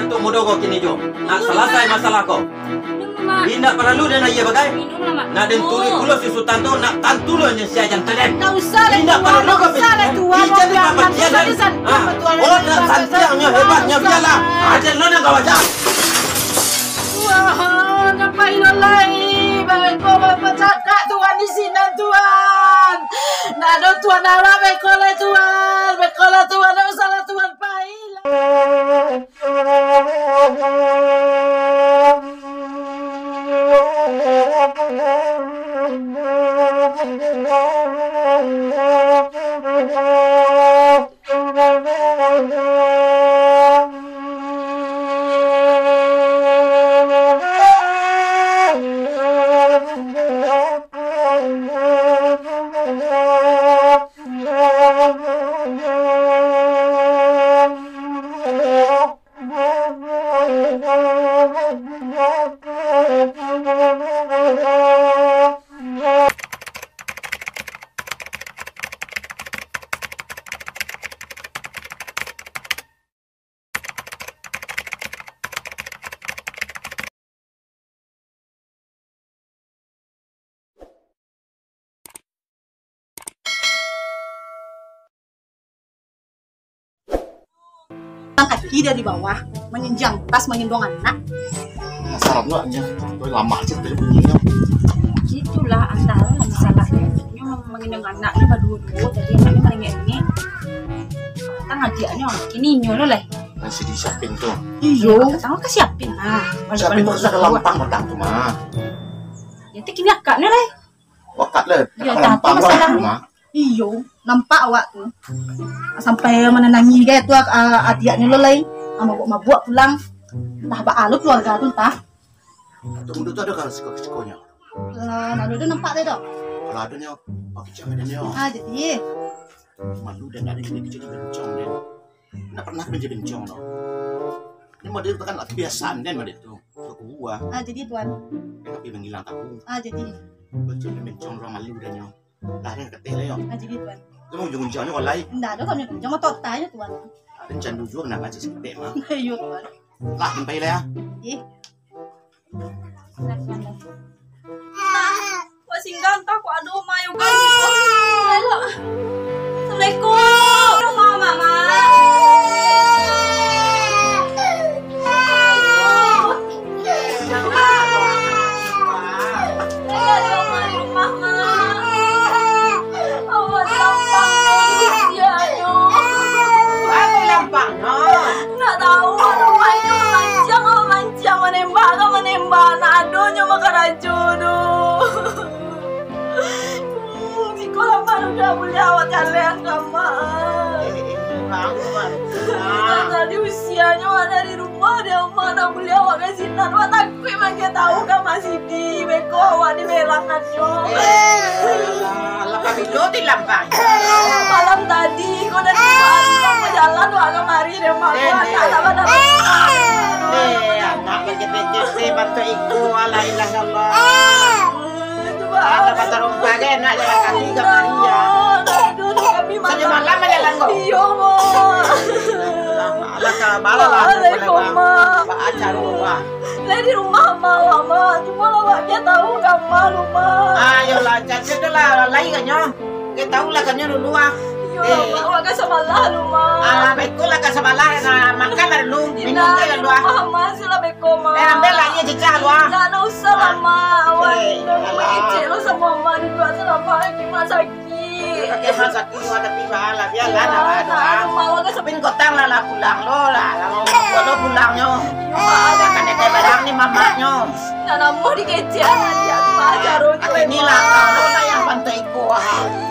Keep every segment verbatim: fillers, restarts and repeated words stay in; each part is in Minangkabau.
Untuak mudo ko kini juo. Nak salasai masalah ko. Indak paralu den aia bagai. Nak den turuik pulo si Sutan tu, nak tantu lo nyo si Ajan tu den. Ndak usah lai, Tuan. Ndak usah lai, Tuan. Ijin di papacian den. Ha. Oh, nak santiang nyo hebat nyo bialah. Ajan lo nan kawaja. Wah, napa ilo lai? Beko bapacakak Tuan di sinan, Tuan. Ndak ado Tuan alah beko lai, Tuan. Beko lah, Tuan. Ndak usah lah, Tuan. Pai lah. Kaki dari bawah manyenjang tas manggendong anak. Nah, sarap lah nyo. Lamah cek tadi bunyinyo. Itulah antaro masalahnya. Nyo manggendong anak ni baduo-duo, jadi anak ni marengek-rengek. Tang adiaknyo, kini inyo lo lai. Nan si disiapin tu. Iyo. Tang ka siapin lah. Siapin tu sudah lampang matang tu mah. Ya, tu kini akaknyo lai. Wakat lah. Ya, tapi masalah ni. Iyo, nampak awak tu. Sampai mananangi gai tu, ah, adiaknyo lo lai. Ah, mabuak-mabuak pulang. Entah baa lo keluarga tu, entah. Tok Mudo tu ado ka siko-sikonyo? Lah, ado tu nampak tu, Tok. Kalau ado nyo, pakicakan nyo. Ah, jadi. Malu den, ado jadi kecil bencong den. Ndak pernah benci bencong doh. Ini model tu kan kebiasaan den model tu. Tok Mudo. Ah, jadi, Tuan. Tapi manggilang tahu. Ah, jadi. Bencong den, bencong urang malu den nyo. Lah, den kateh lah yo. Ah, jadi, Tuan. Tu mah ujung-ujungnyo walai. Ndak ado kami ujung mah total nyo, Tuan. Ado candu juo kena baca saketek mah. Iyo, Tuan. Lah, sampai lah ya. Ih. Nah, wak singgah antah kok ado mayo kan. Elok. Assalamualaikum. Rumah Mama. Rumah, Ma. Awak lampak usianyo. Apo lampak, no? Ndak tahu, rumah itu mamanciang, mamanciang, manembak, manembak, ndak ado nyo makarajo tu. Hmm, sikolah baru dah buliah awak jalan ka, Mak. Eh, eh, eh, bangun, Mak. Tadi usianyo awak dari rumah, dek Mak, ndak buliah awak ka sinan. Awak takuik manggia tahu ka Mak Siti, beko awak diberangannyo. Eh, alah, alah, kapilo tilam, Mak. Malam tadi, ko dari rumah, ko jalan, awak kamari, dek Mak. Eh, eh. Awak tak, tak, tak, tak. Eh, anak, kecil-kecil, bantuak iko, alah, ilah, Allah. Anak batarompa gai, anak jalan kaki ka mari, ya. Sajo malam bajalan ko? Iyo, Mak. Alah, ka bala lah. Waalaikumsalam. Baa caro, Mak? Lai di rumah, Mak, awak, Mak. Cuma lah, Mak, dia tahu ka Mak, Mak. Ah, iyolah, jadi tu lah, lai ka nyo. Dia tahu lah ka nyo dulu, ah. Iyo, Mak, awak ka sabalah dulu, Mak. Ah, baiklah ka sabalah, nah, makan lah dulu. Minum je lah dulu, ah. Di rumah, Mak, sudah Ko, Mak. Eh, ambiaklah aia cicak tu, ah. Ndak, ndak usah lah, Mak. Awak kecek lo samo Mak dulu, asal Mak sakik. Kakek Mak sakik, Mak, tapi Mak lah, bialah, nak, nak, ah. Mak, awak kan. Tapi kotang lah, lah pulang lo lah, lah mau lo pulangnyo. Iyo, Mak. Makan dekat barang ni mamaknyo. Nak namo dikecek anak dia tu, Mak, caro tu, Mak. Inilah, lo lah yang bantai ko, ah.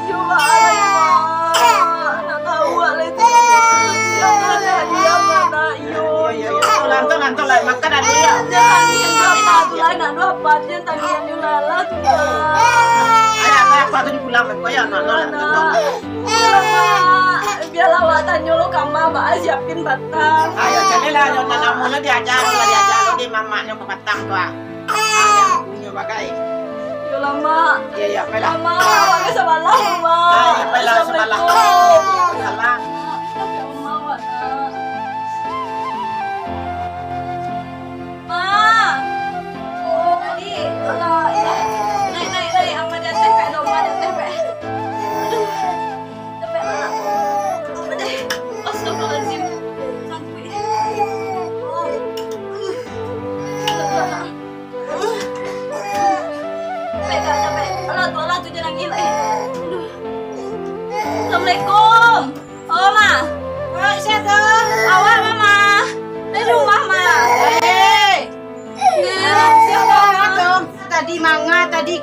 Iyo, Mak, alah, Mak. Nak tahu, alah, itu. Siapa ada dia, Mak, nak. Iyo, iyo, iyo. Lantok, lantok lah. Makan ado ya. Jangan, jangan, apa tu lah, nak dua apa, dia tangian dia lah, lah, tu lah. Ayo, ayo, apa tu dipulang, ayo, nak, nak, nak, nak. Iya, Mak. Biarlah awak tanyo lo ka Mak, Mak siapin batang. Ayo, cari lah, ayo, nak namo lo diajar, lo diajar, lo di mamaknyo ka batang tu, ah. Ayo, punyo bagai. Iyolah, Mak. Iya, iya, pailah. Mak, awak ka sabalah, Mak. Ayo, pailah, sabalah. Assalamualaikum. Salam. Mak, awak, Mak.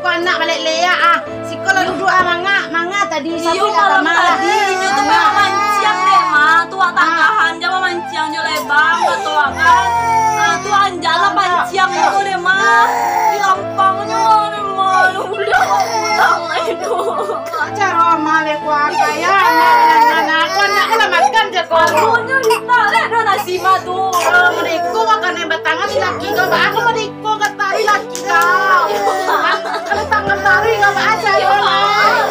Ko anak balek leak ah. Siko lah duduak ah, manga, manga tadi. Iyo, sampai lah malam kamar lah. Tadi, inyo tu memang manciang dek, Ma. Tu awak tangkahan je, mamanciang jo lebang, kato awak kan. Ah, tu anjaklah panciang tu dek, Ma. Di lampang nyo dek, Ma. Lu buliah awak pulang lai tu. Caro amal dek ko, kaya anak, anak, anak. Ko anak ko lah makan je ko. Aduh, nyo minta dek, ado nasi, Ma, tu. Kalau mereka makan yang batangan di laki ko, ba-, aku mereka kata di laki Kau, kalau tangan tarik, kau baca yo lah.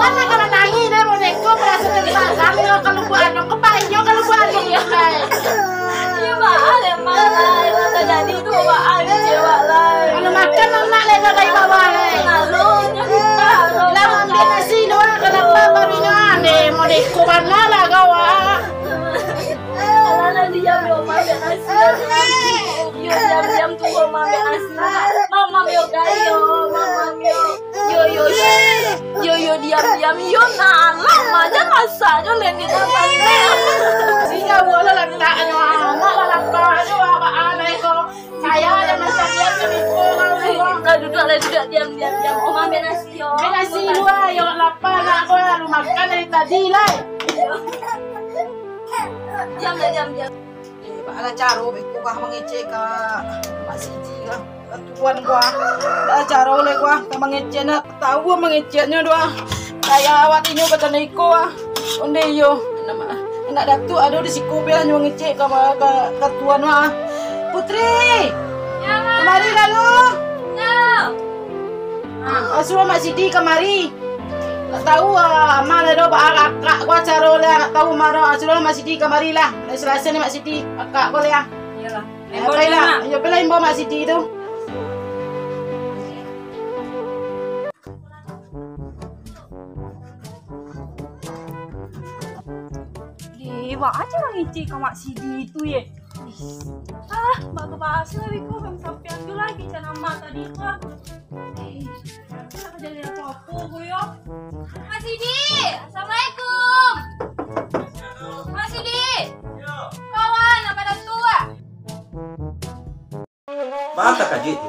Anak kalau nangis, dia boneka berasa tentang kami, kalau buat anak, kepainyo, kalau buat anak, Iyo, Mak, ah, lemah lah. Yang terjadi tu, Mak, ah, kecewa lah. Kalau makan, anak lewat dari bawah lah. Lalu, nyo minta, Mak. Lah, ambil nasi dua, kenapa baru nyo ambil? Boneka mana lah kau, ah? Alah, alah, diam, yo, Mak, ambiak nasi. Yo, diam, diam, tunggu, Mak, ambiak nasi. Mamam, yo, gai, yo, mamam, yo. Yo, yo, yo. Yo, yo, diam, diam, yo, nah, alah, Mak, jan masak, yo, Len, di dalam pantai. Sia buah lah lantak, yo, anak lah lapar, yo, abah, anak, ko. Saya ada macam dia, tapi ko, kalau, ko. Lah, duduk, lah, duduk, diam, diam, diam. Oma, ambiak nasi, yo. Ambil nasi dua, yo, lapar, nak, ko, lalu makan dari tadi, lah. Diam lah, diam, diam. Eh, baa lah caro beko kah mangecek ka Mak Sidi kah, ka tuan ko ah. Baa lah caro lai ko ah, ka mangecek nak tau mangeceknyo tu ah. Kaya awak tinyo ka tanah iko ah. Onde iyo, anak, anak datuak ado di siko, bilanyo mangecek ka, ka, ka tuan ah. Putri! Yo, Mak. Kamari lalu. Yo. Ah, suruah Mak Sidi kamari. Ndak tau, ah, ma lai doh, ba-, akak ko caro lai, ndak tau ma doh. Ah, suruah Mak Sidi kamari lah. Lai salasai ni Mak Sidi, akak ko lai, ah. Iyolah. Eh, pailah. Iyo, pailah imbau Mak Sidi tu. Deh, baa ajo mangecek ka Mak Sidi tu, ye. Ih, alah, baa ka bahas lah, beko, sampai-sampai tu lagi, cana mak tadi tu, ah. Ih, ndak jadi apo-apo ko yo. Mak Sidi, assalamualaikum. Mak Sidi. Kawan, apa dah tu, ah? Baa takajuik tu?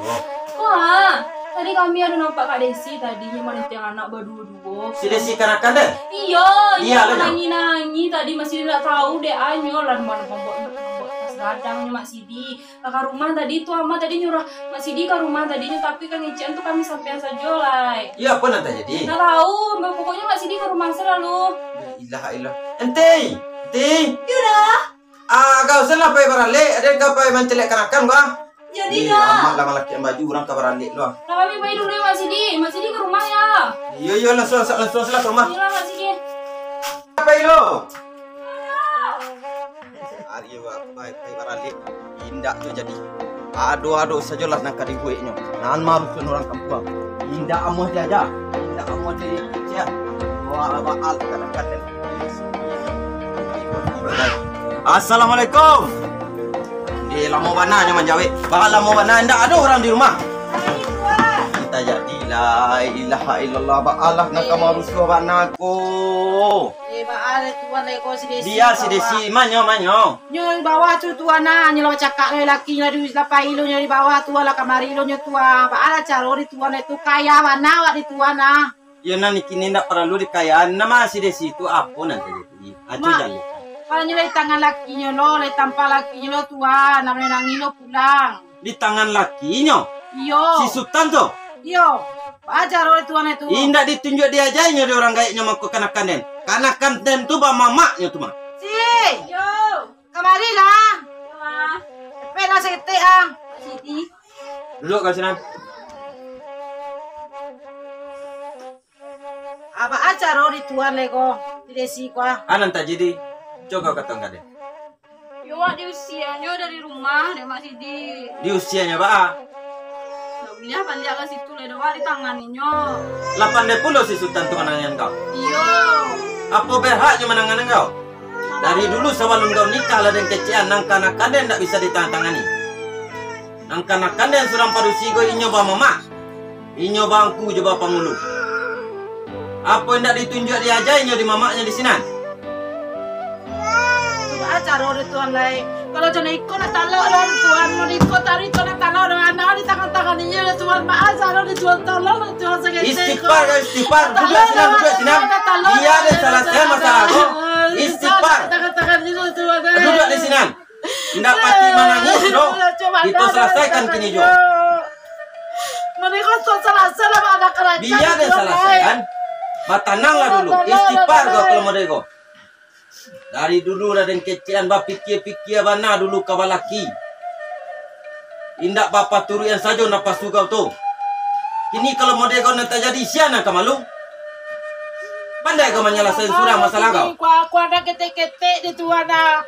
Wah, tadi kami ado nampak Kak Desi tadi, nyo manitiang anak baduo-duo. Si Desi kanakan deh? Iyo, iyo, lah, nyo manangih-nangih tadi, masih indak tau dek, anyo lah, mano mambuek, mambuek tas gadang nyo Mak Sidi. Lah ka rumah tadi tu, Ama tadi nyuruah Mak Sidi ka rumah tadi nyo, tapi kangecekan tu kami sampean sajo lai. Iyo, apo nan tajadi? Ndak tau, pokoknyo Mak Sidi ka rumah salalu. La ilaha illallah. Enti! Enti! Iyo dah. Ah, kau sen lah pai baralek, ado kau pai mancaliak kanakan kau ah. Jadi dah. Amak lah malakian baju urang ka baralek tu ah. Lah kami pai dulu yo, Mak Sidi. Mak Sidi ka rumah yo. Iyo, iyo, langsuang, langsuang lah ka rumah. Iyolah, Mak Sidi. Pai lo. Ari pai, pai baralek. Indak tu jadi. Ado-ado sajolah nan ka dibueknyo. Nan marusuan urang kampuang. Indak amuah diaja. Indak amuah dikecek. Wah, baal kanakan. Assalamualaikum. Eh, lamo bana nyo manjawek. Baa lamo bana, indak ado urang di rumah. Tajadi, la ilaha illallah, baa lah nan ka marusuah bana ko. Eh, baa lah tuan lai ko si Desi. Dia si Desi, manyo, manyo. Nyo di bawah tu tuan ah, nyo lah bacakak lai laki nyo di lapai lo nyo di bawah tu lah kamari lo nyo tu ah. Baa lah caro di tuan lai tu, kaya bana awak di tuan ah. Yo nan kini ndak paralu dikayaan, nama si Desi tu apo nan tajadi? Aco jaleh. Kalau nyo lai tangan lakinyo lo, lai tampah lakinyo lo tuan, nak manangih lo pulang. Di tangan lakinyo? Iyo. Si Sutan tu? Iyo. Baa caro tuan itu? Indak ditunjuak diajainyo di urang gaeknyo mangko kanakan den. Kanakan den tu bamamaknyo tu mah. Si. Yo. Kamarilah. Yo, Ma. Cepetlah saketek ah. Mak Siti. Duduak ka sinan. Baa caro di tuan lai ko, di Desi ko ah. A nan tajadi, cubo kau katokan deh. Yo, wak diusianyo dari rumah dek Mak Sidi. Diusianyo baa? Ndak buliah baliak ka situ lai doh, wak ditanganinyo. Lah pandai pulo si Sutan tu manangan kau? Iyo. Apo berhaknyo manangan kau? Dari dulu sabalun kau nikah lah den kecekan, nan kanakan den ndak bisa ditangani. Nan kanakan den surang padusi ko inyo bamamak, inyo baangku jo bapangulu. Apo indak ditunjuak diaja inyo di mamaknyo di sinan? Cubo Caro deh Tuhan lai. Kalau caro iko nak talok doh Tuhan, mau iko tadi iko nak talok doh, anak di tangan-tangan inyo deh Tuhan, baa caro deh Tuhan, tolong deh Tuhan saketek. Istighfar, istighfar. Duduak sinan, duduak sinan. Biar deh salasai masalah ko. Istighfar. Tangan-tangan inyo deh Tuhan. Duduak di sinan. Indak pati manangih doh. Kito salasaikan kini juo. Mending kau salasai lah anak karaja. Biar deh salasaikan. Batananglah dulu. Istighfar kau kalau model ko. Dari dulu lah den kecek an bapikia-pikia bana dulu ka balaki. Indak bapaturuik an sajo napasu kau tu. Kini kalau model kau nan tajadi, sia nan ka malu? Pandai kau manyalasaikan surang masalah kau. Aku, aku ada ketek-ketek di tuan ah.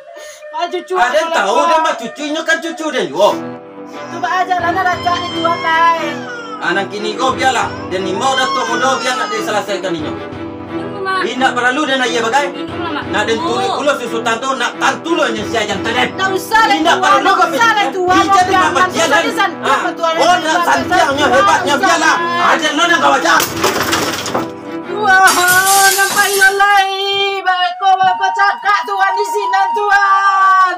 Cucu. Aden tahu den bacucu, inyo kan cucu den juo. Tu baa jalan rancak di tuan lai. Ah, nan kini ko bialah, den imbau Datuak Mudo bia nak disalasaikan inyo. Indak paralu den aia bagai. Nak den turuik pulo si Sutan tu, nak tantu lo inyo si Ajan Taden. Indak paralu ka pijik. Ija di papacian den. Oh, nak santiangnyo hebatnyo bialah. Aden lo nan ka baca. Tuhan, nampak iyo lai, beko bapacakak Tuhan di sinan, Tuhan.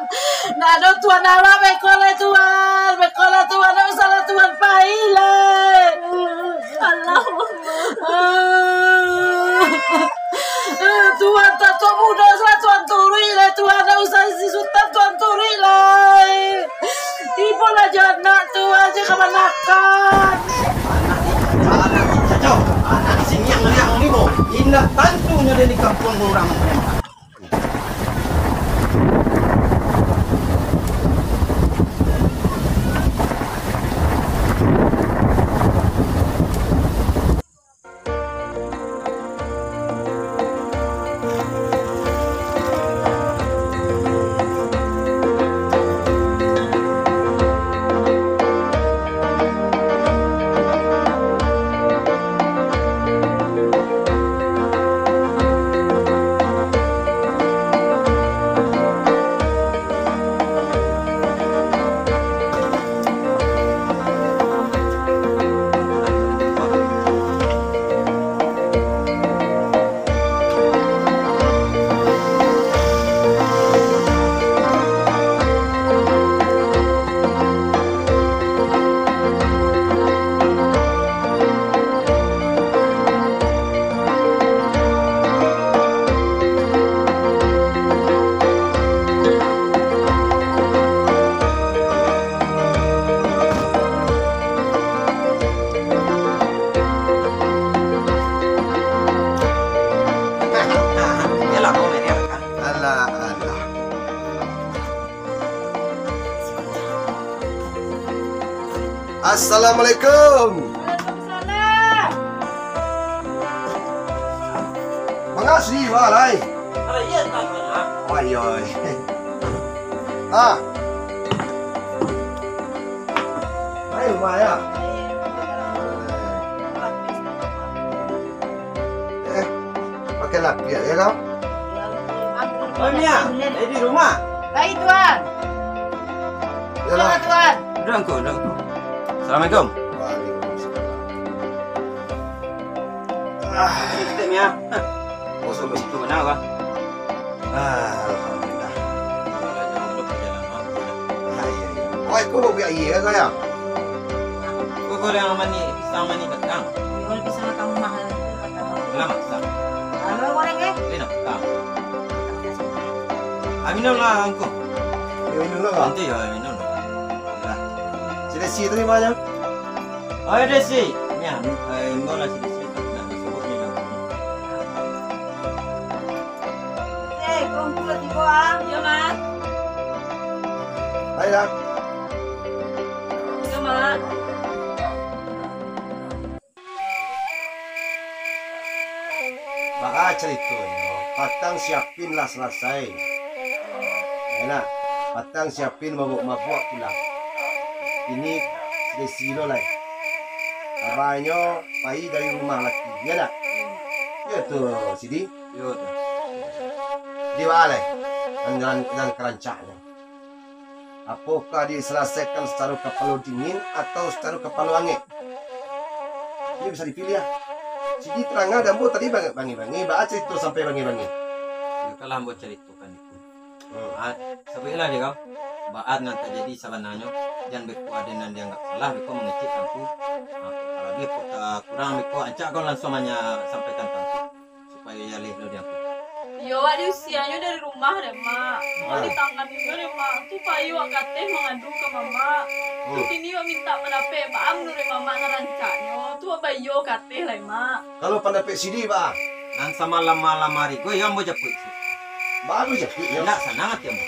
Ndak ado Tuhan awak beko lai, Tuhan. Beko lah, Tuhan, ndak usah lah, Tuhan, pai lai. Alah. Tuhan, Datuak Mudo, salah Tuhan turuik lai, Tuhan, ndak usah si Sutan Tuhan turuik lai. Ibo lah jo anak tu, aja kamanakan. Anak ni cacau, anak ni cacau, anak siniang-niang ni mo. Indak tantunyo den di kampuang urang. Alah, alah. Assalamualaikum. Waalaikumsalam. Mangasi, wah, lai. Wah, iyo. Ah. Lai, rumah, yo. Eh, pakai lapiak, yo, kau? Oh, Mia, eh, di rumah? Baik, Tuan. Yolah. Tuan. Duduk, Angku, duduk, Angku. Assalamualaikum. Waalaikumsalam. Ah. Sini, Mia. Oh, sampai situ, bana, Bang? Ah, alhamdulillah. Ah, iyo, iyo. Wah, ko babuek aia ka, yo? Ko goreng mani, pisang mani batang. Iyo, pisang batang mahal. Lah masak. Lalu goreng, eh? Lain masak. Ah, minum lah, Angku. Yo, minum lah, Bang. Nanti yo, minum lah. Lah. Si Desi tu di mana? Oh, Desi. Ni, ah, eh, imbau lah si Desi. Nak masuk ni lah. Eh, kau pula tiba, ah. Yo, Mak. Baiklah. Yo, Mak. Baa caritonyo, patang si Apin lah salasai. Yo nak, patang si Apin mabuak-mabuak pulang. Kini si Desi lo lai. Kabanyo pai dari rumah laki, yo nak? Yo tu, Sidi? Yo tu. Jadi baa lai, nan, nan, nan karancaknyo. Apokah disalasaikan sacaro kapalo dingin atau sacaro kapalo angek? Iyo bisa dipiliah. Sidi tarang den ambo tadi bangih-bangih, baa carito sampai bangih-bangih? Yo, kan lah ambo caritokan itu. Ah, sabuiklah dek kau, baa nan tajadi sabananyo, jan beko ado nan dianggap salah, beko mangecek angku. Ah, kalau beko kurang, beko ancak kau lansuang manya-, sampaikan ka angku, supayo jaleh lo di angku. Iyo, awak diusianyo dari rumah dek, Mak. Awak Ah. ditangani juo dek, Mak. Tu payi awak kateh mangadu ka Mamak. Tu Oh. kini awak mintak pandapek, baa manuruik Mamak nan rancaknyo. Tu awak baiyo kateh lai, Mak. Kalau pandapek Sidi, baa? Nan samalam-malam ari ko, iyo ambo japuik. Baru japuik, yo? Indak sanang ati ambo.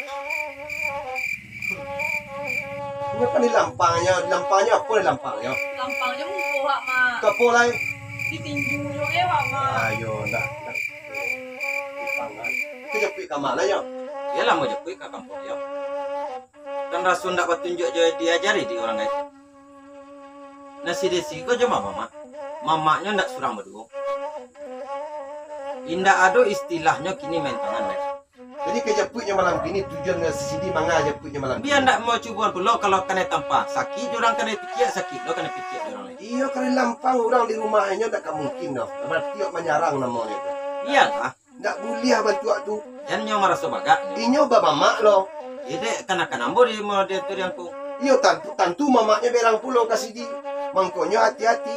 Inyo kan di lampangnyo, di lampangnyo apo di lampangnyo? Lampangnyo muko awak, Mak. Tu apo lai? Ditinju juo dek awak, Mak. Ayo, ndak, ndak. Lampang, kan. Itu japuik ka ma lai, yo? Iyolah, ambo japuik ka kampuang, yo. Kan raso ndak batunjuak jo diajari di urang gaek. Nah, si Desi ko jo mamak, Mak. Mamaknyo ndak surang baduo. Indak ado istilahnyo kini main tangan, Mak. Jadi, ka japuiknyo malam kini, tujuan si Sidi manga japuiknyo malam Bia kini? Ndak mau cuboan pulo, kalau kanai tampa. Sakik jo urang kanai piciak, sakik lo kanai piciak jo urang lain. Iyo, kalau lampang urang di rumah inyo ndak ka mungkin doh. Barati awak manyarang namonyo tu. Iyolah. Ndak buliah bantuak tu. Jan nyo maraso bagak nyo. Inyo bamamak lo. Iyo dek, kanakan ambo di, di, di angku. Iyo, tantu, tantu mamaknyo berang pulo ka Sidi. Mangkonyo hati-hati.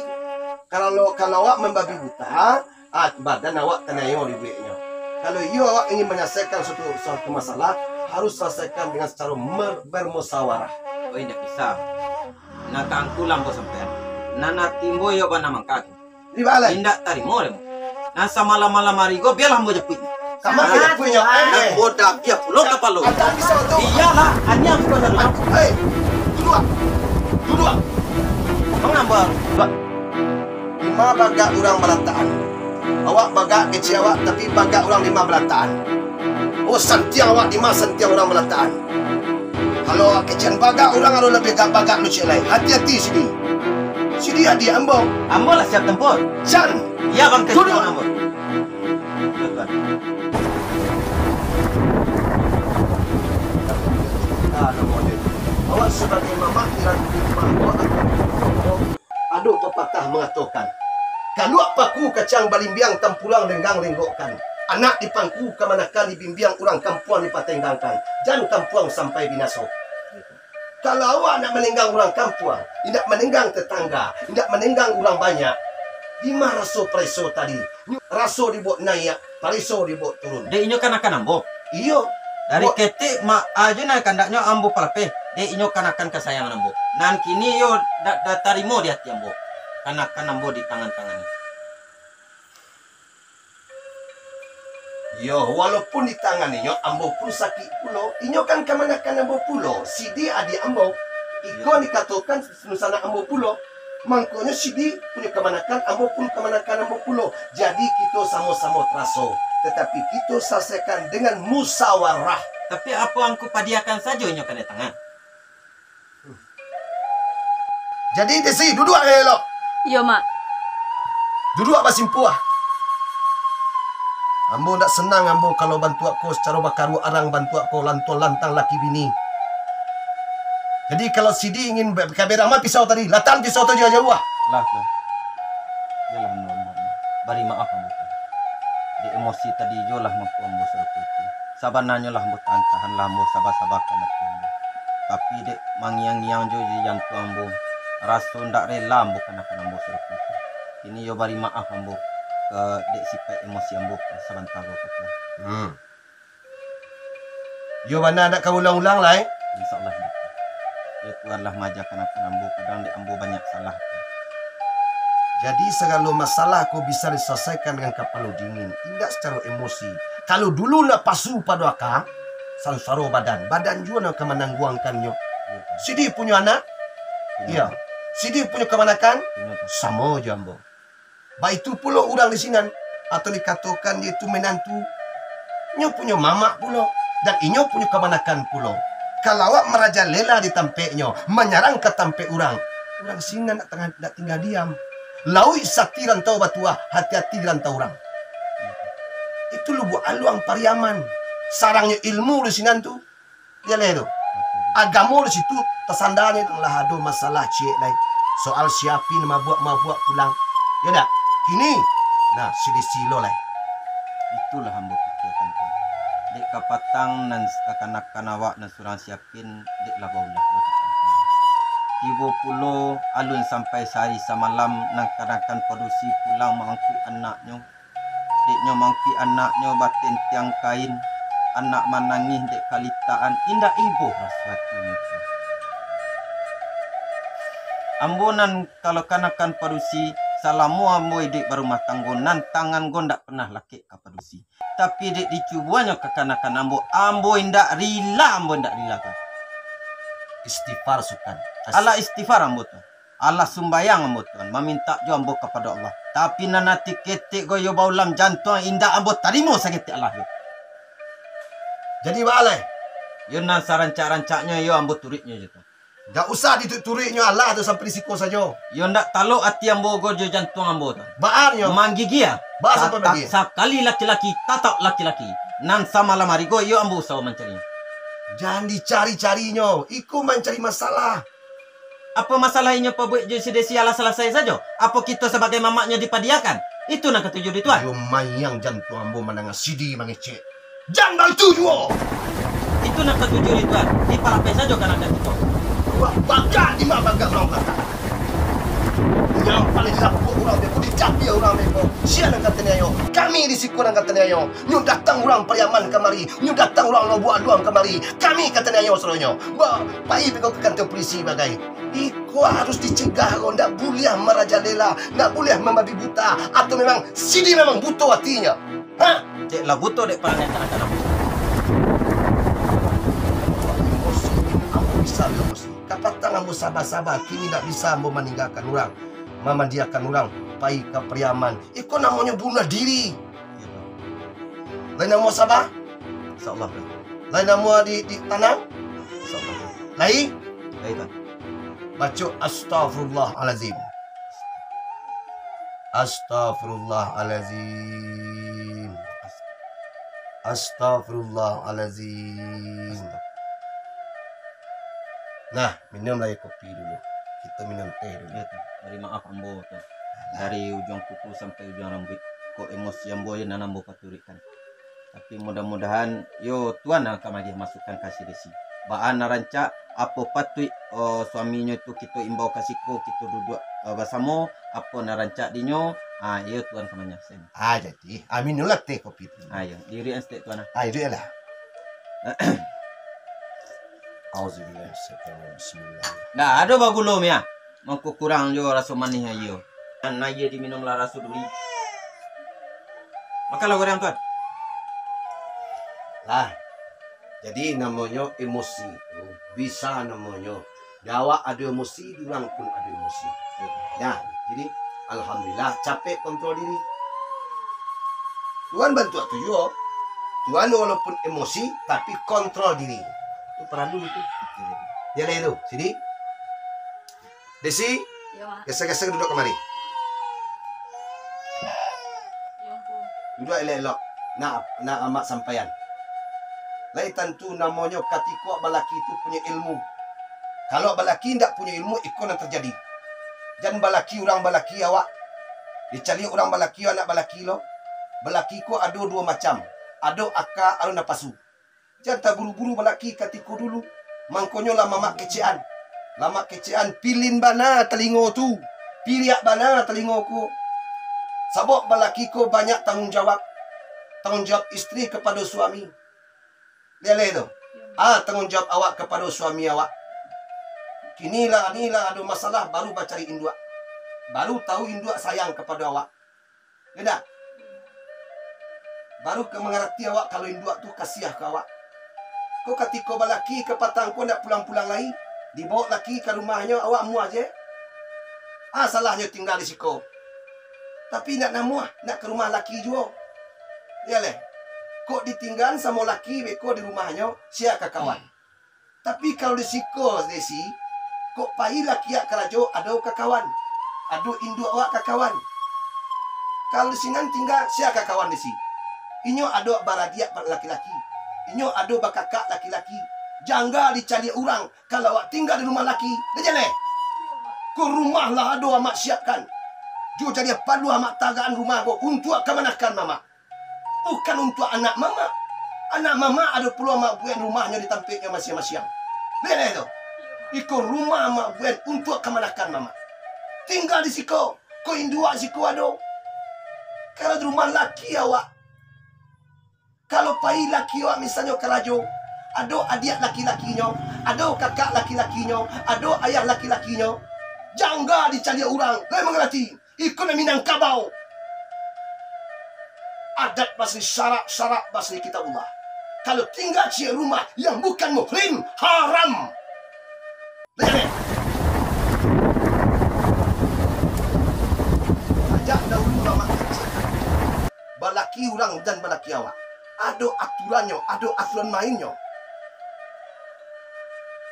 Kalau, kalau awak mambabi buta, ah, badan awak tanayo dibueknyo. Kalau iyo awak ingin manyelesaikan suatu, suatu masalah, harus selesaikan dengan secara mer-, bermusyawarah. Oh, indak bisa. Nan ka angku lah ambo sampaian. Nan ati ambo iyo bana mangka. Di baa lai? Indak tarimo dek ambo. Nan samalam-malam ari ko, bialah ambo japuik. Kama ka japuiknyo? Nan eh, bodak dia pulo kapalo. Atan pisau tu. Iyolah, aniang sudah tadi. Hei, duduak. Duduak. Mangamba? Ba-, dima bagak urang balatakan? Awak bagak kecek awak, tapi bagak urang dima balatakan? Oh, santiang awak dima santiang urang balatakan? Kalau kecek bagak urang, ado labiah bagak lucik lai. Hati-hati, Sidi. Sidi adiak ambo. Ambo lah siap tempur. Jan. Iya, Bang Kecek. Duduak. Ambo. Awak sabagai mamak di rantau rumah, awak akan ado papatah mangatokan, kaluak paku kacang balimbiang, tampulang lenggang lenggokkan. Anak dipangku kamanakan dibimbiang, urang kampuang dipatenggangkan, jan kampuang sampai binaso. Kalau awak indak manenggang urang kampuang, indak manenggang tetangga, indak manenggang urang banyak, dima raso pareso tadi? Raso dibuek naiak, pareso dibuek turun. Dek inyo kanakan ambo? Iyo. Dari ketek ma-, ajo nan kandaknyo ambo palapeh, dek inyo kanakan kasayangan ambo. Nan kini iyo dak, dak tarimo di ati ambo, kanakan ambo di tangan-tangan. Iyo, walaupun di tangan inyo, ambo pun sakik pulo. Inyo kan kamanakan ambo pulo. Sidi adiak ambo. Iko dikatokan dunsanak ambo pulo. Mangkonyo Sidi punyo kamanakan, ambo pun kamanakan ambo pulo. Jadi, kito samo-samo taraso. Tatapi, kito salasaikan dengan musawarah. Tapi, apo angku padiakan sajo inyo kanai tangan? Jadi, Desi, duduak elok. Iyo, Mak. Duduak basimpuah. Ambo ndak sanang ambo kalau bantuak ko sacaro bakaruak arang bantuak ko lantuang lantang laki bini. Jadi, kalau Sidi ingin be-, ka berang ma pisau tadi, latan pisau tu jauah-jauah. Lah, tu. Iyolah, ambo, ambo. Bari maaf ambo tu. Dek emosi tadi juo lah mangko ambo sarupo itu. Sabananyo lah ambo tahan-tahan, lah ambo saba-sabakan ati ambo. Tapi dek mangiang-ngiang jo di jantuang ambo, raso ndak rela ambo kanakan ambo sarupo itu. Kini yo bari maaf ambo ka dek sipaik emosi ambo ka sabanta ko tu. Hmm. Yo bana ndak ka ulang-ulang lai? Insya Allah, Bapa. Yo Tuhan lah maajakan akan ambo, kadang dek ambo banyak salah. Jadi, sagalo masalah ko bisa disalasaikan dengan kapalo dingin, indak sacaro emosi. Kalau dulu napasu pado aka, sansaro badan, badan juo nan ka manangguangkannyo. Iyo, Tuhan. Sidi punyo anak? Punyo. Iyo. Sidi punyo kamanakan? Punyo, Tuhan. Samo jo ambo. Baitu pulo urang di sinan, atau dikatokan yaitu minantu, inyo punyo mamak pulo, dan inyo punyo kamanakan pulo. Kalau awak marajalela di tampeknyo, manyarang ka tampek urang, urang sinan ndak tangah, ndak tingga diam. Lauik sati rantau batuah, hati-hati di rantau urang. Itu Lubuak Aluang Pariaman. Sarangnyo ilmu di sinan tu, Jaleh tu. Agamo di situ tasandanyo tu lah ado masalah ciek lai. Soal si Apin mabuak-mabuak pulang. Yo dak? Kini, nah, silih silo lai. Itulah ambo pikiakan, Tuan. Dek kapatang nan kakanakan awak nan surang siapin, dek lah baulah batukang. Tibo pulo alun sampai sahari samalam, nan kakanakan padusi pulang maangkuik anaknyo. Dek nyo maangkuik anaknyo batentiang kain, anak manangih dek kalitakan, indak ibo raso atinyo tu. Ambo nan kalau kakanakan padusi, salamo ambo iduik barumah tanggo, nan tangan ko ndak pernah lakek ka padusi. Tapi dek dicubuanyo kakanakan ambo, ambo indak rila, ambo indak rila, Tuan. Istighfar, Sutan. As- Alah istighfar ambo, Tuan. Alah sumbayang ambo, Tuan, mamintak jo ambo kapado Allah. Tapi nan ati ketek ko iyo baulam jantuang, indak ambo tarimo saketek alah yo. Jadi, baa lai? Yo nan sarancak-rancaknyo iyo ambo turuiknyo jo, Tuan. Ndak usah dituruik-turuiknyo alah tu, sampai di siko sajo. Yo ndak talok ati ambo ko jo jantuang ambo tu. Baa nyo? Manggigia. Baa sampai Sa-, manggigia? Sakali laki-laki, tatap laki-laki. Nan samalam ari ko, iyo ambo usaho mancarinyo. Jan dicari-carinyo, iko mancari masalah. Apo masalah inyo pabuek jo si Desi alah salasai sajo? Apo kito sabagai mamaknyo dipadiakan? Itu nan katuju di Tuan. Iyo mayang jantuang ambo mandanga si Desi mangecek. Jan baitu juo! Itu nan katuju di Tuan, dipalapeh sajo kandak kito. Wah, bagak di ma bagak urang balakang. Nyampal di dapua urang beko, di capia urang beko. Sia nan ka taniayo? Kami di siko nan ka taniayo. Nyo datang urang Pariaman kamari, nyo datang urang Lubuak Aluang kamari. Kami ka taniayo sadonyo. Ba, pai beko ka kantua pulisi bagai. Iko harus dicegah ko, ndak buliah marajalela, ndak buliah mambabi buta, atau memang si Desi memang buto atinyo. Ha? Dek lah buto dek parangai kanak-kanak. Ambo emosi, ambo bisa ambo emosi. Kapatang ambo saba-saba, kini ndak bisa ambo maninggakan urang, mamandiakan urang, pai ka Pariaman. Iko namonyo bunuah diri. Lain namo saba? Insya Allah, Tuan. Lain namo di, di tanang? Insya Allah, Tuan. Lain? Lain, Tuan. Baco astagfirullahalazim. Astagfirullahalazim. Astagfirullahalazim. Nah, minumlah aia kopi dulu. Kito minum teh dulu. Ya, Tuan. Bari maaf ambo, Tuan. Alah. Dari ujuang kuku sampai ujuang rambuik. Kok emosi ambo je nan ambo paturuikkan. Tapi mudah-mudahan, yo, Tuan nan ka magiah masukan ka si Desi. Baa nan rancak, apo patuik, eh, suaminyo tu kito imbau ka siko, kito duduak, eh, basamo, apo nan rancak dinyo, ah, iyo Tuan ka manyaksaian. Ah, jadi, ah, minumlah teh kopi tu. Ah, iyo, diiruikan saketek Tuan, ah. Ah, iruiklah. Auzubillahi minasyaitonirrajim. Bismillah. Ndak ado bagulo, Mia. Mangko kurang jo raso manih aia. Nan aia diminum lah raso duri. Makanlah goreng, Tuan. Lah, jadi namonyo emosi tu, bisa namonyo. Di awak ado emosi, di urang pun ado emosi. Nah, jadi alhamdulillah, capek kontrol diri. Tuan bantuak tu juo. Tuan walaupun emosi, tapi kontrol diri. Itu paralu itu. Yo lah itu, sini. Desi, Yo, Mak. Geser-geser duduak kamari. Yo, Angku. Duduak elok-elok. Nak, nak Amak sampaian. Lai tantu namonyo katiko balaki tu punyo ilmu. Kalau balaki indak punyo ilmu, iko nan tajadi. Jan balaki urang balaki awak. Dicaliak urang balaki, anak balaki lo. Balaki ko ado duo macam. Ado aka, ado napasu. Jan taburu-buru balaki katiko dulu, mangkonyo lah mamak kecekan. Lamak kecekan, pilin bana talingo tu, piliak bana talingo ko. Sabab balaki ko banyak tanggung jawab. Tanggung jawab istri kapado suami. Leleh tu. Ah, tanggung jawab awak kapado suami awak. Kini lah, ni lah ado masalah, baru bacari induak. Baru tahu induak sayang kapado awak. Yo ndak? Baru ka mangarati awak kalau induak tu kasiah ka awak. Ko katiko balaki kapatang ko ndak pulang-pulang lai, dibawok laki ka rumahnyo, awak amuah je. Ah, salahnyo tingga di siko. Tapi ndak namuah, ndak ka rumah laki juo. Yo leh. Kok ditinggaan samo laki beko di rumahnyo, sia ka kawan. Tapi kalau di siko, Desi, kok pai laki awak karajo, ado ka kawan. Ado induak awak ka kawan. Kalau di sinan tingga, sia ka kawan, Desi? Inyo ado baradiak laki-laki. Inyo ado bakakak laki-laki. Jangga dicaliak urang, kalau awak tingga di rumah laki. Dah jaleh? Ko rumah lah ado Amak siapkan. Jo jadiah paluah Amak tagaan rumah ko untuak kamanakan Mamak. Bukan untuak anak Mamak. Anak mamak ado pulo amak buek rumahnyo di tampeknyo masiang-masiang. Liek tu. Iko rumah amak buek untuak kamanakan mamak. Tingga di siko, ko induak siko ado. Kalau di rumah laki awak, kalau pai laki awak misalnyo karajo, ado adiak laki-lakinyo, ado kakak laki-lakinyo, ado ayah laki-lakinyo, jangga dicaliak urang, lai mangarati. Iko nan Minangkabau. Adat basri syarak, syarak basri kitabullah. Kalau tingga ciek rumah yang bukan muhrim, haram. Dengar, eh? Sajak dahulu lamak kecil, balaki urang dan balaki awak, ado aturannyo, ado aturan mainnyo.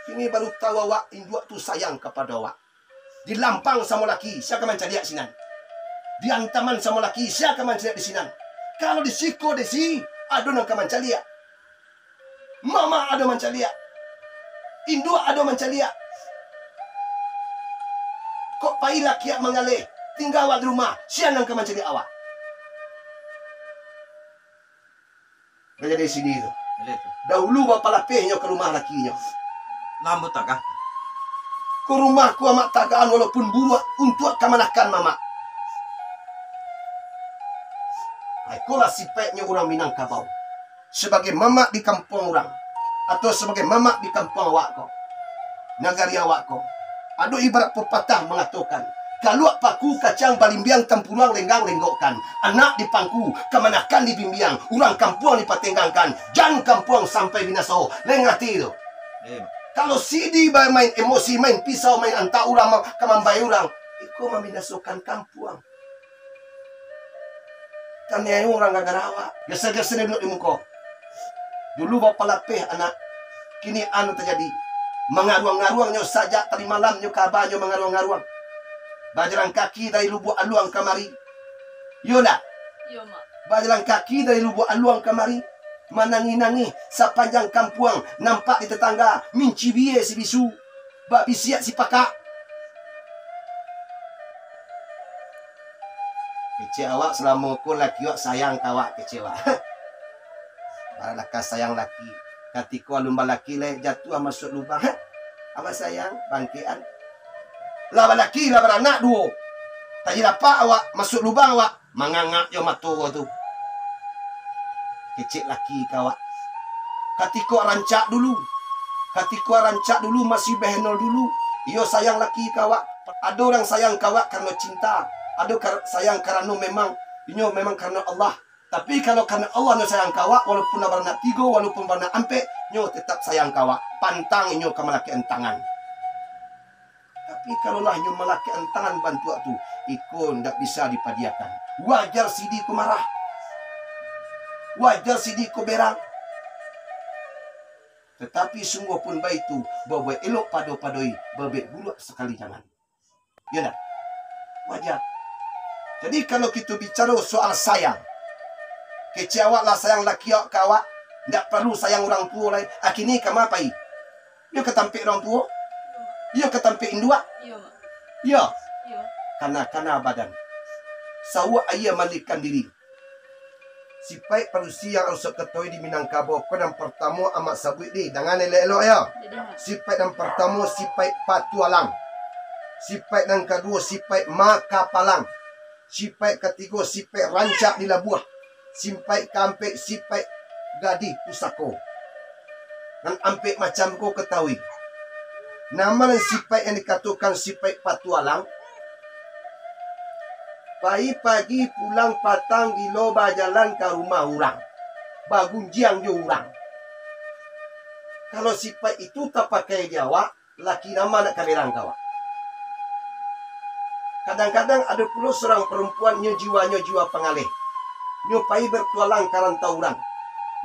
Kini baru tahu awak, induak tu sayang kapado awak. Di lampang samo laki, sia ka mancaliak sinan. Di antaman samo laki, sia ka mancaliak di sinan. Kalau di siko, di si, ado nan ka mancaliak. Mamak ado mancaliak. Induak ado mancaliak. Kok pai laki awak mangaleh, tingga awak di rumah, sia nan ka mancaliak awak. Ka jadi sidi tu. Jadi tu. Dahulu bapalapehnyo ka rumah lakinyo. Lambo tagah. Ka rumah ko amak tagaan walaupun buruak untuak kamanakan mamak. Ikolah sipaiknyo urang Minangkabau. Sabagai mamak di kampuang urang, atau sabagai mamak di kampuang awak ko, nagari awak ko, ado ibarat papatah mangatokan, kaluak paku kacang balimbiang, tampuruang lenggang lenggokkan, anak dipangku, kamanakan dibimbiang, urang kampuang dipatenggangkan, jan kampuang sampai binaso. Lai ngarati tu? Kalau sidi bamain emosi, main pisau, main antak urang, ma-, ka mambayia urang, iko mambinasokan kampuang. Taniayo urang gara-gara awak. Geser-geser duduak di muko. Dulu bapalapeh anak, kini anu tajadi. Mangaruang-ngaruangnyo sajak tadi malam nyo kabanyo mangaruang-ngaruang. Bajalan kaki dari Lubuak Aluang kamari. Iyo ndak? Iyo, Mak. Bajalan kaki dari Lubuak Aluang kamari. Manangih-nangih sapanjang kampuang, nampak di tatangga, mincibie si bisu, babisiak si pakak. Kecek awak salamo ko laki awak sayang ka awak, kecek awak. Balah ka sayang laki. Katiko alun balaki lai jatuah masuak lubang. Awak sayang, bangkekan. Lah balaki, lah baranak duo. Tadi dapat awak masuak lubang awak. Mangangak jo mato ko tu. Kecek laki ka awak. Katiko rancak dulu. Katiko rancak dulu, masih bahenol dulu. Iyo sayang laki ka awak. Ado urang sayang ka awak karano cinta. Ado kar-, sayang karano memang, inyo memang karano Allah. Tapi kalau karano Allah nyo sayang ka awak, walaupun lah baranak tigo, walaupun baranak ampek, nyo tetap sayang ka awak. Pantang inyo ka malakek antangan. Tapi, kalau lah nyo malakek antangan bantuak tu, iko ndak bisa dipadiakan. Wajar sidi ko marah. Wajar sidi ko berang. Tatapi, sungguah pun baitu, babuek elok pado-padoi, babuek buruak sakali jangan. Iyo ndak? Wajar. Jadi, kalau kito bicaro soal sayang, kecek awak lah sayang laki awak ka awak, ndak paralu sayang urang tuo lai. Akini ka ma pai? Iyo ka tampek urang tuo? Iyo ka tampek induak? Iyo, Mak. Iyo. Iyo. Kana-kana badan. Sauak aia mandikan diri. Sipaik padusi yang harus ketahui di Minangkabau ko, nan partamo amak sabuik di, dangan elok-elok yo. Jadi, Mak. Sipaik nan partamo, sipaik patualang. Sipaik nan kaduo, sipaik makapalang. Sipaik katigo, sipaik rancak di labuah. Sipaik kaampek, sipaik gadih pusako. Nan ampek macam ko katahui. Nama nan sipaik yang dikatokan sipaik patualang? Pai pagi pulang patang gilo bajalan ka rumah urang, bagunjiang jo urang. Kalau sipaik itu tapakai di awak, laki nama nak ka berang ka awak. Kadang-kadang ado pulo surang parempuan, nyo jiwanyo jiwa pangaleh. Nyo pai bertualang ka rantau urang.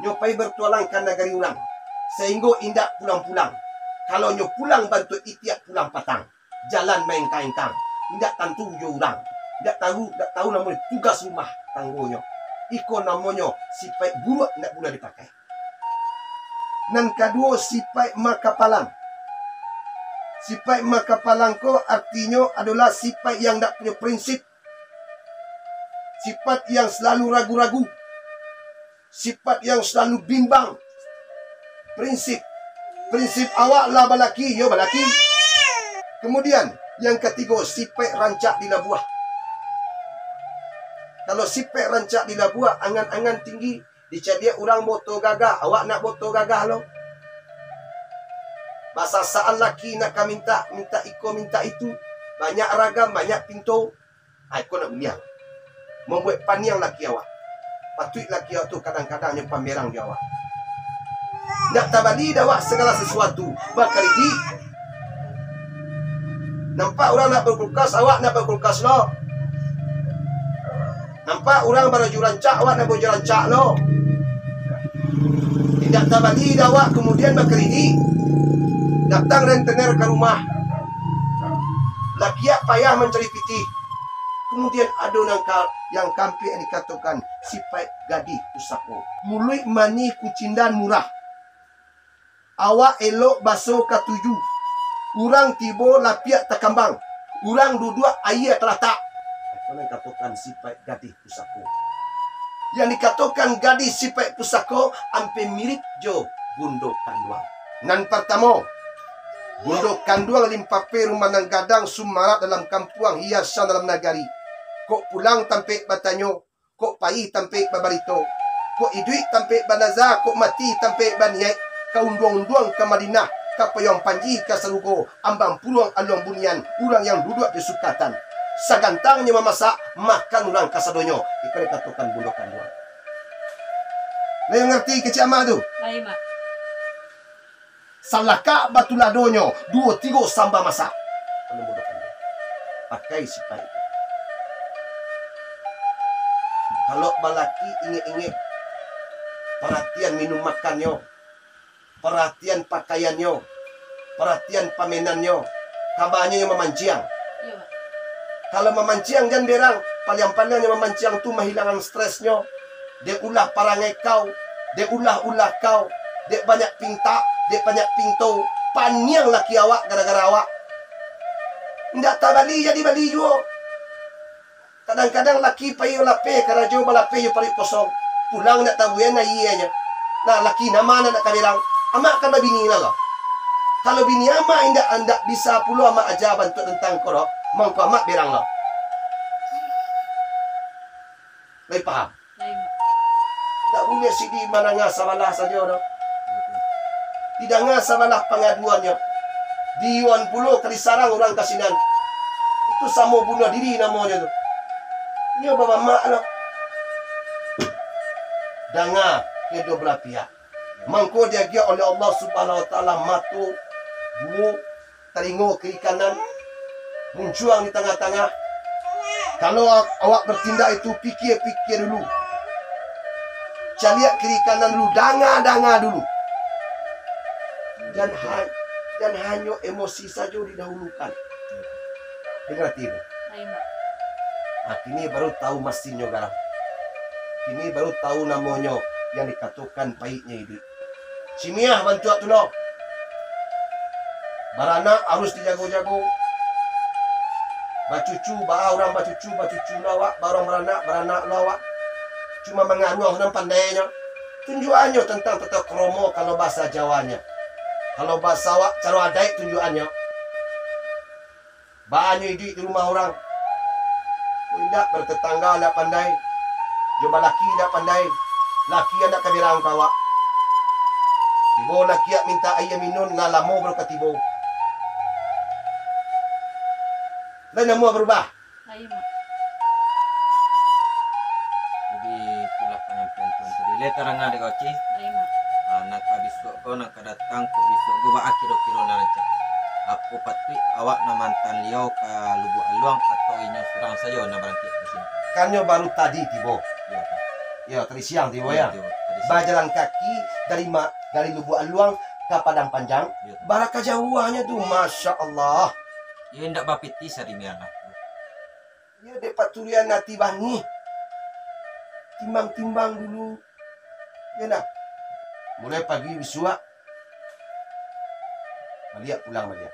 Nyo pai bertualang ka nagari urang. Sahinggo indak pulang-pulang. Kalau nyo pulang bantuak itiak pulang patang. Jalan maengkang-engkang. Indak tantu jo urang. Indak tahu, indak tahu namo tugas rumah tanggonyo. Iko namonyo sipaik buruak, indak buliah dipakai. Nan kaduo, sipaik makapalang. Sipaik makapalang ko artinyo adolah sipaik yang ndak punyo prinsip, sipaik yang salalu ragu-ragu. Sifat yang salalu bimbang. Prinsip. Prinsip awak lah balaki, yo balaki. Kamudian, yang katigo, sipaik rancak di labuah. Kalau sipaik rancak di labuah, angan-angan tinggi, dicaliak urang baoto gagah, awak nak baoto gagah lo. Basasaan laki nak ka mintak, mintak iko, mintak itu. Banyak ragam, banyak pinto. Ai, ko nak buliah. Mambuek paniang laki awak. Patuik laki awak tu kadang-kadang nyo pamerang jo awak. Nak tabali dek awak sagalo sasuatu, bakaridik. Nampak urang nak bakulkas, awak nak bakulkas lo. Nampak urang baraju rancak, awak nak baraju rancak lo. Indak tabali dek awak, kamudian bakaridik. Datang rentenir ka rumah. Lakiak payah mancari pitih. Kamudian ado nan ka, yang kaampek yang dikatokan sipaik gadih pusako. Muluik manih kucindan murah. Awak elok baso katuju. Urang tibo lapiak takambang. Urang duduak aia talatak. Iko nan dikatokan sipaik gadih pusako. Yang dikatokan gadih sipaik pusako ampia mirip jo bundo kanduang. Nan partamo, bundo kanduang limpape rumah nan gadang, sumarak dalam kampuang, hiasan dalam nagari. Kok pulang tampek batanyo, kok pai tampek babarito. Kok iduik tampek banaza, kok mati tampek baniaik. Ka unduang-unduang ka Madinah, ka payuang panji ka sarugo, ambang puruang aluang bunian, urang yang duduak di sukatan. Sagantangnyo mamasak, makan urang kasadonyo. Iko dikatokan bundo kanduang. Lai mangarati kecek amak tu? Lai, Mak. Salakak batu ladonyo, duo tigo samba masak. Pakai sipaik tu. Kalau balaki, ingek-ingek paratian minum makannyo, paratian pakaiannyo, paratian pamenannyo, kabanyo nyo mamanciang. Iyo, Pak. Kalau mamanciang jan berang, paliang-paliang nyo mamanciang tu mahilangan stresnyo. Dek ulah parangai kau, dek ulah-ulah kau, dek banyak pintak, dek banyak pinto, paniang laki awak gara-gara awak. Indak tabali jadi bali juo. Kadang-kadang laki pai balapeh karajo, balapeh jo paruik kosong. Pulang ndak tabuan ayianyo. Nah, laki nama nan nak ka berang? Amak kan babini lah lo. Kalau bini amak indak, indak bisa pulo amak aja bantuak tantang ko doh, mangko amak berang lo. Lai paham? Lai, Mak. Indak buliah sidi mandanga sabalah sajo doh. Didanga sabalah pangaduannyo. Diiyoan pulo ka disarang urang ka sinan. Itu samo bunuah diri namonyo tu. Nyo bamamak lo. Danga, kedo balah pihak. Mangko diagiah oleh Allah Subhanahu Wa Taala mato duo, talingo kiri kanan, muncuang di tangah-tangah. Kalau a-, awak bertindak itu, pikia-pikia dulu. Caliak kiri kanan dulu, danga-danga dulu. Jan ha-, jan hanyo emosi sajo didahulukan. Danga ati tu. Ai, Mak. Ah, kini baru tahu masinnyo garam. Kini baru tahu namonyo yang dikatokan paiknyo iduik. Cimiah bantuak tu lo. Baranak harus dijago-jago. Bacucu, baa urang bacucu, bacucu lo awak, baa urang baranak, baranak lo awak. Cuma mangaruah nan pandainyo. Tunjuakannyo tantang tata kromo kalau bahasa Jawanyo. Kalau bahasa awak, caro adaik tunjuakannyo. Baa nyo iduik di rumah urang. Kok indak, batetangga indak pandai, jo balaki indak pandai, laki indak ka berang ka awak. Tibo laki mintak aia minun, lah lamo baru ka tibo. Lai namuah barubah? Lai, Mak. Jadi, itulah panyampaian Tuan tadi. Lai tarang dek kau, Ci? Lai, Mak. Ah, nan ka bisuak ko, nan ka datang ko bisuak ko, baa kiro-kiro nan rancak? Apo patuik awak nan maanta liau ka Lubuak Aluang, atau inyo surang sajo nan barangkek ka siko? Kan nyo baru tadi tibo. Iyo, Pak. Iyo, tadi siang tibo, iyo, yo? Tibo, tadi siang. Bajalan kaki dari ma-, dari Lubuak Aluang ka Padang Panjang. Iyo, Pak. Bara ka jauahnyo tu, Masya Allah. Iyo, indak bapitih sadimikian lah. Iyo, dek paturian ati bangih. Timbang-timbang dulu. Iyo nah. Mulai pagi bisuak, baliak pulang baliak.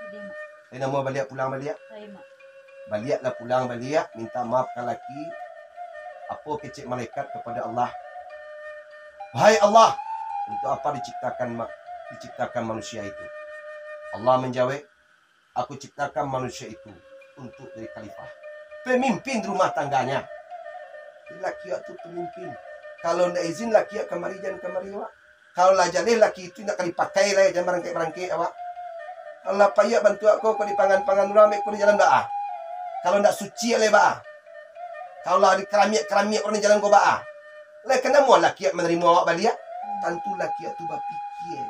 Jadi, Mak. Lai namuah baliak pulang baliak? Lai, Mak. Baliaklah pulang baliak, minta maaf ka laki. Apo kecek malaikat kapado Allah? "Wahai Allah, untuk apa diciptakan ma-, diciptakan manusia itu?" Allah manjawab, "Aku ciptakan manusia itu untuk jadi khalifah, pemimpin rumah tangganya." Jadi laki awak tu pemimpin. Kalau ndak izin laki awak kamari, jan kamari awak. Kalau lah jaleh laki itu, ndak ka dipakai lai, jan barangkek-barangkek awak. Kalau lah payah bantuak ko, ko dipangan-pangan urang, mek ko di jalan baa. Kalau ndak suci lai baa. Kalau lah dikaramiak-karamiak urang di jalan ko baa. Lai ka namuah laki awak manarimo awak baliak? Tantu laki awak tu bapikia.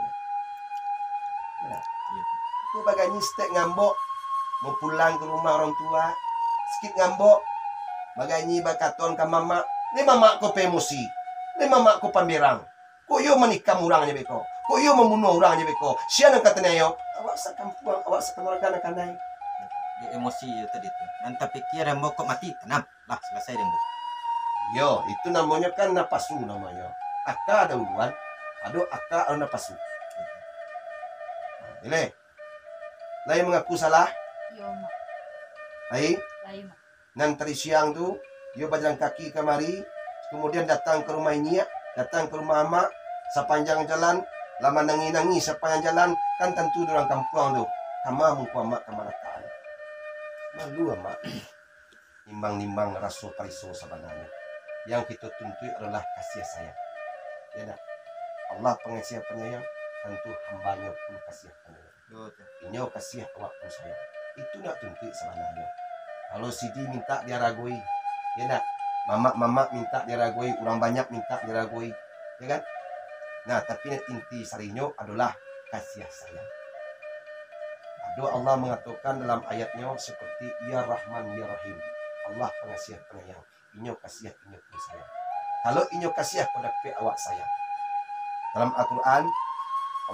Nah, ko baganyi setek ngambok, mau pulang ka rumah urang tua, sikit ngambok, baganyi bakaton ka mamak, "Lai mamak ko paemosi, lai mamak ko pamberang. Kok iyo manikam urang nyo beko? Kok iyo mambunuah urang nyo beko? Sia nan ka taniayo?" Awak sakampuang, awak sakaluarga nan kanai. Dek emosi iyo tadi tu. Nan tapikia ambo kok mati, tanam. Lah, salasai deh, Bu. Yo, itu namonyo kan napasu namonyo. Aka ado duluan, ado aka, ado napasu. Nah, Ileh. Lai mangaku salah? Iyo, Mak. Lai? Lai, Mak. Nan tadi siang tu, iyo bajalan kaki kamari, kamudian datang ka rumah inyiak, datang ka rumah amak, sapanjang jalan, lah manangih-nangih sapanjang jalan, kan tantu di urang kampuang tu, kama muko amak, kama latak anak. Malu amak. Nimbang-nimbang raso pariso sabananyo. Yang kito tuntuik adolah kasiah sayang. Ya ndak? Allah pangasiah panyayang, tantu hamba-Nyo pun kasiah panyayang. Yo, tu. Inyo kasiah awak pun sayang. Itu nak tuntuik sabananyo. Kalau sidi mintak diaragoi, ya ndak? Mamak-mamak mintak diaragoi, urang banyak mintak diaragoi, ya kan? Nah, tapi nan inti sarinyo adolah kasiah sayang. Ado Allah mangatokan dalam ayat-Nyo seperti, "Ya Rahman, Ya Rahim." Allah pangasiah panyayang. Inyo kasiah, Inyo pun sayang. Kalau Inyo kasiah, ko dapek awak sayang. Dalam Al-Quran,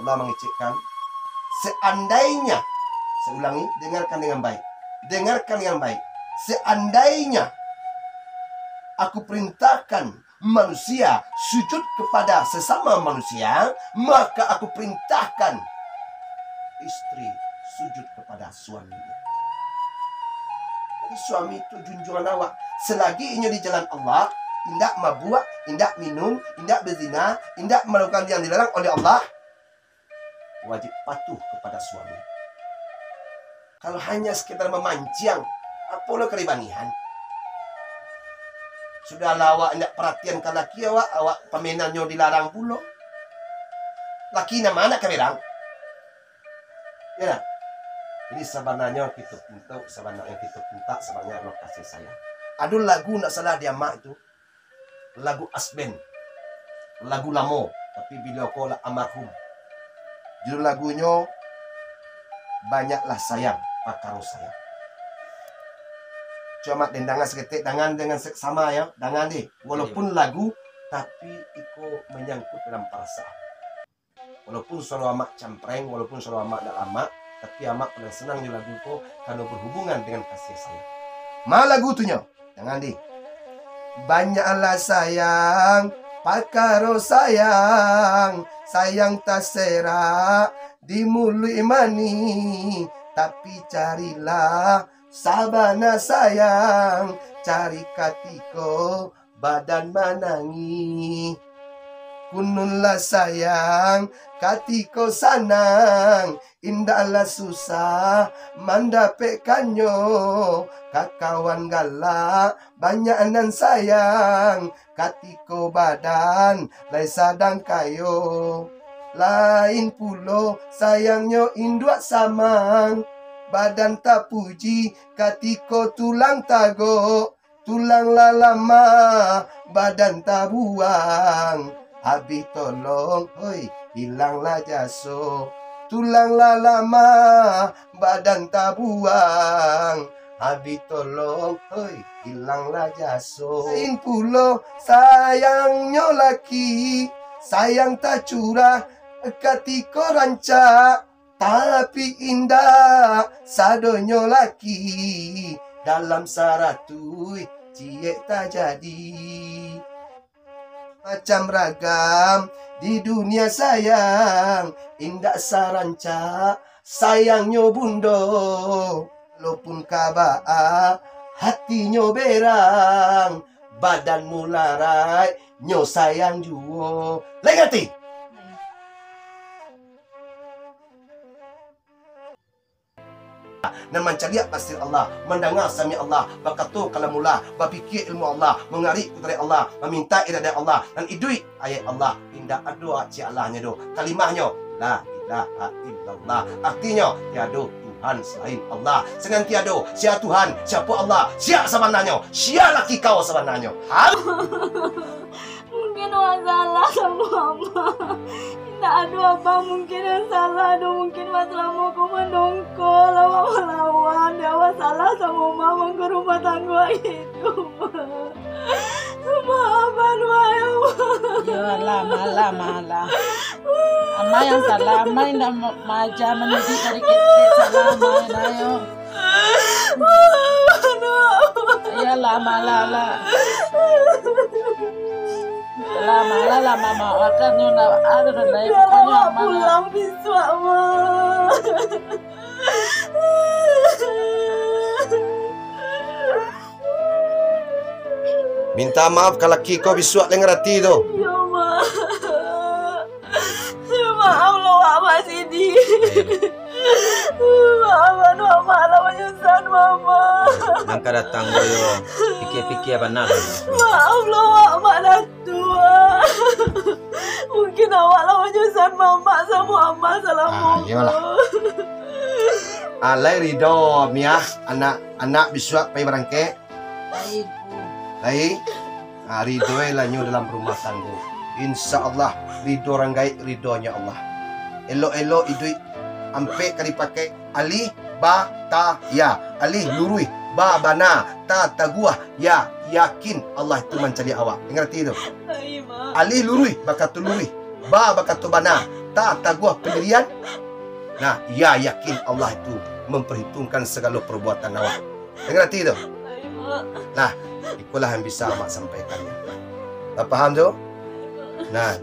Allah mangecekkan, "Seandainya," saya ulangi, dengarkan dengan baik. Dengarkan dengan baik. "Seandainya Aku perintahkan manusia sujud kepada sesama manusia, maka Aku perintahkan istri sujud kepada suaminya." Jadi suami itu junjungan awak. Selagi inyo di jalan Allah, indak mabuak, indak minum, indak berzina, indak melakukan yang dilarang oleh Allah, wajib patuh kepada suami. Kalau hanya sekedar memancing, apo lo karibangihan? Sudahlah awak indak paratian ka laki awak, awak pamainannyo dilarang pulo. Laki nan ma nak ka berang? Ya ndak? Jadi sabananyo kito pinta, sabananyo kito pinta, sabananyo adalah kasih sayang. Ado lagu ndak salah di amak tu, lagu Asband, lagu lamo, tapi baliau ko lah almarhum. Judul lagunyo, "Banyaklah Sayang, Pakaro Sayang." Cubo amak den danga saketek, danga dengan seksama yo, danga deh. Walaupun lagu, tapi iko manyangkut dalam parasaan. Walaupun suaro amak campreng, walaupun suaro amak dak lamak, tapi amak paling sanang jo lagu ko, karano berhubungan dengan kasih sayang. Ma lagu tu nyo? Jangan deh. Banyaklah sayang, pakaro sayang, sayang taserak di muluik manih, tapi carilah sabana sayang, cari katiko badan manangih. Kununlah sayang, katiko sanang, indaklah susah mandapekkannyo. Kakawan galak, banyak nan sayang, katiko badan lai sadang kayo. Lain pulo sayangnyo induak samang, badan tapuji, katiko tulang tagok. Tulang lah lamah, badan tabuang, habih tolong, hoi, hilanglah jaso. Tulang lah lamah, badan tabuang, habih tolong, hoi, hilanglah jaso. Lain pulo sayangnyo laki, sayang tacurah, katiko rancak, tapi indak sadonyo laki dalam saratuih ciek tajadi. Macam ragam di dunia sayang, indak sarancak sayangnyo bundo. Walaupun ka baa hatinyo berang, Badan mularai, nyo sayang juo. Lai ngarti? Nan mancaliak tasbih Allah, mandanga sami Allah, bakato kalamullah, bapikia ilmu Allah, mangarik kudrat Allah, maminta iradat Allah, nan iduik ayat Allah, indak ado ciek alahnyo doh. Kalimahnyo, La ilaha illallah. Artinyo, tiado Tuhan salain Allah. Sanan tiado, sia Tuhan, siapo Allah, sia sabananyo, sia laki kau sabananyo. Hal- Mungkin awak salah samo Abah. Indak ado Abah mungkin nan salah doh. Mungkin awak salamo ko mandongkol, awak malawan, dek awak salah samo Abah mangko rumah tanggo awak hiduik. Maafan Abah, ya Allah. Yo, alah, malah, malah. Amah yang salah, amah indak ma-, maaja mandidik dari ketek, salah amah, nah, yo. Iyolah, malah lah. Lah, malah lah, mama. Akan nyo nak ada dan lain. Biarlah pokoknya awak aman lah. Pulang bisuak, Ma. Minta maaf ka laki ko bisuak, lai ngarati tu. Iyo, Ma. Maaf lo, Wak, Mak Sidi. Maaf, anu, Mak lah manyusahkan Mama. Nan ka datang ko yo, pikia-pikia bana. Maaf lo, Wak, Mak Datuk. Mungkin awak lah manyusahkan Mamak samo Amah salamo ko. Ah, iyolah. Ah, lai rido, Miah, anak, anak bisuak pai barangkek? Lai, Bu. Lai? Ah, rido e lah nyo dalam rumah tanggo. Insya Allah, rido urang gaek, ridonyo Allah. Elok-elok iduik, ampek kali pakai, alih, ba, ta, ya. Alih luruih, ba, bana, ta, taguah, ya, yakin Allah itu mancaliak awak. Ngarati tu? Lai, Mak. Alih luruih, bakato luruih. Ba, bakato bana. Ta, taguah pandirian. Nah, ya, yakin Allah itu memperhitungkan sagalo perbuatan awak. Ngarati tu? Lai, Mak. Nah, ikolah yang bisa Amak sampaikan. Lah paham tu? Nah,